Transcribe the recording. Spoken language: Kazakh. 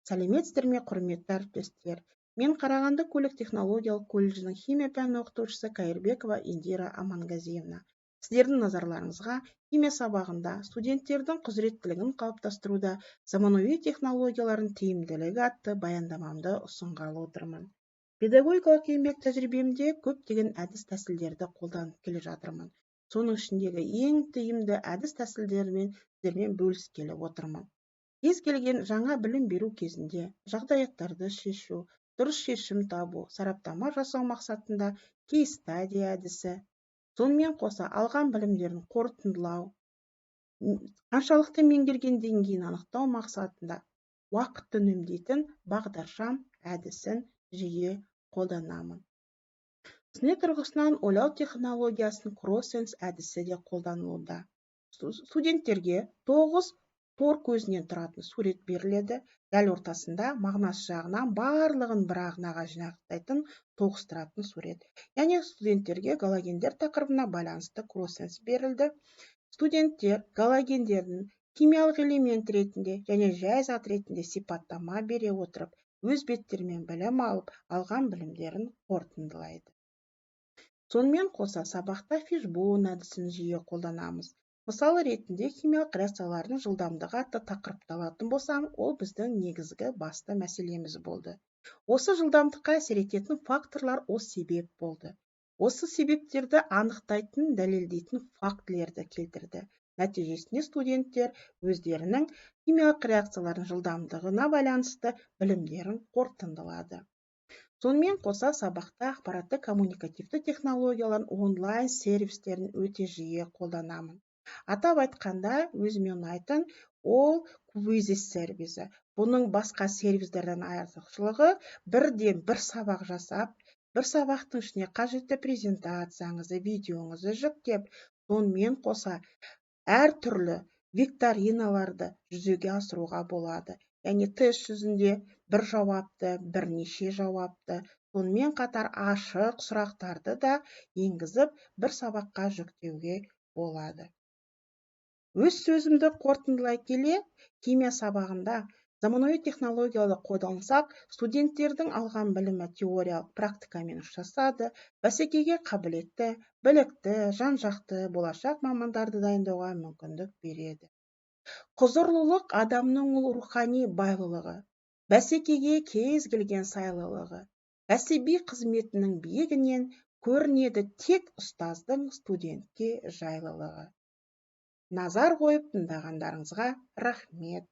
Сәлеметсіздер ме, құрметті әріптестер! Мен Қарағанды көлік технологиялық колледжінің химия пәні оқытушысы Кайырбекова Индира Амангазиевна. Сіздердің назарларыңызға химия сабағында студенттердің құзыреттілігін қалыптастыруда заманауи технологиялардың тиімділігі атты баяндамамды ұсынғалы отырмын. Педагогикалық еңбек тәжірибемде көптеген әдіс-тәсілдерді қолданып келе жатырмын. Соның ішіндегі ең тиімді әдіс-тәсілдермен сіздермен бөліскелі отырмын. Кез келген жаңа білім беру кезінде жағдаяттарды шешу, дұрыс шешім табу, сараптама жасау мақсатында case-study әдісі, сонымен қоса алған білімдерін қорытындылау, қаншалықты меңгерген деңгейін анықтау мақсатында уақытты үнемдейтін бағдаршам әдісін жиі қолданамын. Сыни тұрғысынан ойлау технологиясының Кроссенс әдісі де қолданылуда. Студенттерге тоғыз тор көзінен тұратын сурет беріледі. Дәл ортасында мағынасы жағынан барлығын бір арнаға жинақтайтын, тоғыстыратын сурет. Яғни студенттерге галогендер тақырыбына байланысты кроссенс берілді. Студенттер галогендердің химиялық элемент ретінде және жай зат ретінде сипаттама бере отырып, өз беттерімен білім алып, алған білімдерін қорытындылайды. Сонымен қоса сабақта фишбоун әдісін жиі қолданамыз. Мысалы ретінде химиялық реакциялардың жылдамдығы атты тақырыпты алатын болсам, ол біздің негізгі басты мәселеміз болды. Осы жылдамдыққа әсер ететін факторлар ол себеп болды. Осы себептерді анықтайтын, дәлелдейтін фактілерді келтірді. Нәтижесінде студенттер өздерінің химиялық реакциялардың жылдамдығына байланысты білімдерін қорытындылады. Сонымен қоса сабақта ақпаратты коммуникативті технологиялардың онлайн сервистерін өте жиі қолданамын. Атап айтқанда, өзіме ұнайтын ол Quizizz сервисі. Бұның басқа сервистерден артықшылығы: бірден бір сабақ жасап, бір сабақтың ішіне қажетті презентацияңызды, видеоңызды жүктеп, сонымен қоса әртүрлі викториналарды жүзеге асыруға болады. Яғни тест жүзінде бір жауапты, бірнеше жауапты, сонымен қатар ашық сұрақтарды да енгізіп, бір сабаққа жүктеуге болады. Өз сөзімді қорытындылай келе, химия сабағында заманауи технологияларды қолдансақ, студенттердің алған білімі теориялық практикамен ұштасады, бәсекеге қабілетті, білікті, жан жақты болашақ мамандарды дайындауға мүмкіндік береді. Құзырлылық адамның ол рухани байлылығы, бәсекеге кез келген сайлылығы, кәсіби қызметінің биігінен көрінеді тек ұстаздың студентке жайлылығы. Назар қойып тыңдағандарыңызға рахмет.